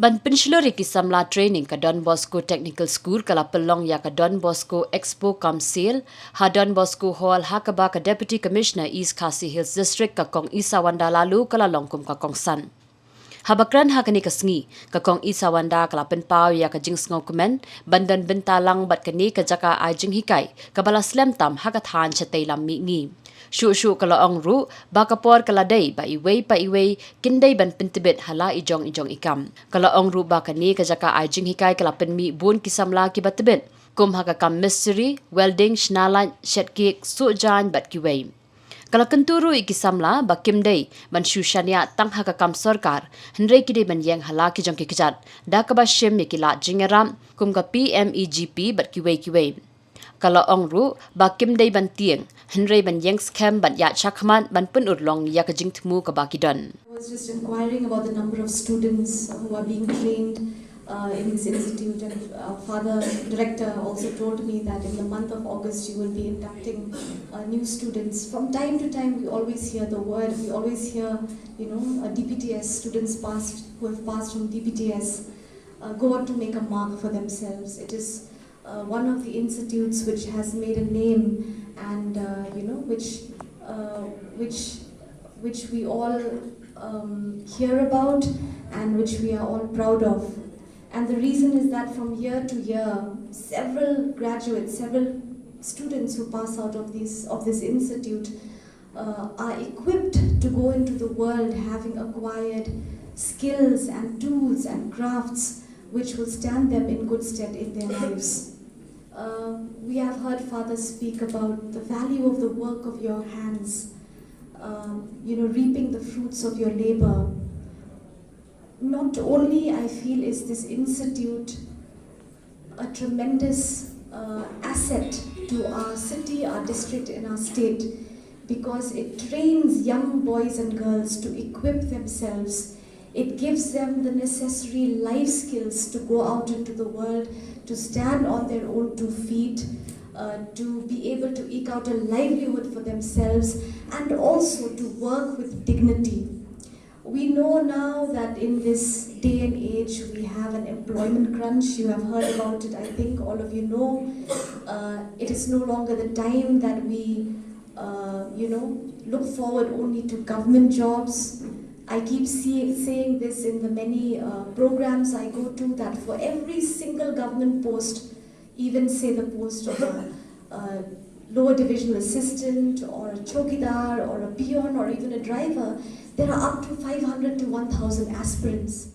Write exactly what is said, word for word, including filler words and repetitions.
Ban pynshlur ïa ki samla training, ka Don Bosco Technical School ka la pynlong ïa ka Don Bosco Expo cum Sale ha Don Bosco Hall, ha kaba ka Deputy Commissioner East Khasi Hills District, ka Kong Isawanda Laloo, ka la long kum ka kongsan. Haba kren ha kane ka sngi, ka Kong Isawanda ka la pynpaw ïa ka jingsngewkmen ban don bynta lang bad kane ka jaka ai jinghikai kaba la slem tam ha ka thaiñ shatei lam mihngi. Shuh shuh ka la ong ruh ba ka por ka la dei ba iwei pa iwei kin dei ban pyntbit ha la i jong i jong i kam. Ka la ong ruh ba kane ka jaka ai jinghikai ka la pynmih bun ki samla kiba tbit, kum ha ka kam mistri, welding, shna light, shet cake, suh jaiñ bad kiwei. Ka la kyntu ruh ïa ki samla ba kim dei ban shu shaniah tang ha ka kam sorkar, hynrei ki dei ban ïeng ha la ki jong ki kjat da kaba shim ïa ki lad jingïarap kum ka P M E G P bad kiwei kiwei. Ka la ong ruh ba kim dei ban tieng, hynrei ban ïeng skhem ban ïaid shakhmat ban pynurlong ïa ka jingthmu kaba ki don. I was just inquiring about the number of students who are being trained uh, in this institute, and uh, Father Director also told me that in the month of August you will be inducting uh, new students. From time to time, we always hear the word, we always hear, you know, uh, D P T S students passed who have passed from D P T S uh, go on to make a mark for themselves. It is uh, one of the institutes which has made a name, and uh, you know, which uh, which which we all um, hear about and which we are all proud of. And the reason is that from year to year, several graduates, several students who pass out of this of this institute uh, are equipped to go into the world having acquired skills and tools and crafts which will stand them in good stead in their lives. Uh, we have heard Father speak about the value of the work of your hands, um, you know, reaping the fruits of your labor. Not only, I feel, is this institute a tremendous uh, asset to our city, our district, and our state, because it trains young boys and girls to equip themselves. It gives them the necessary life skills to go out into the world, to stand on their own two feet, uh, to be able to eke out a livelihood for themselves, and also to work with dignity. We know now that in this day and age we have an employment crunch. You have heard about it, I think all of you know. Uh, it is no longer the time that we, uh, you know, look forward only to government jobs. I keep see, saying this in the many uh, programs I go to, that for every single government post, even say the post of a, a lower divisional assistant or a chowkidar or a peon or even a driver, there are up to five hundred to one thousand aspirants.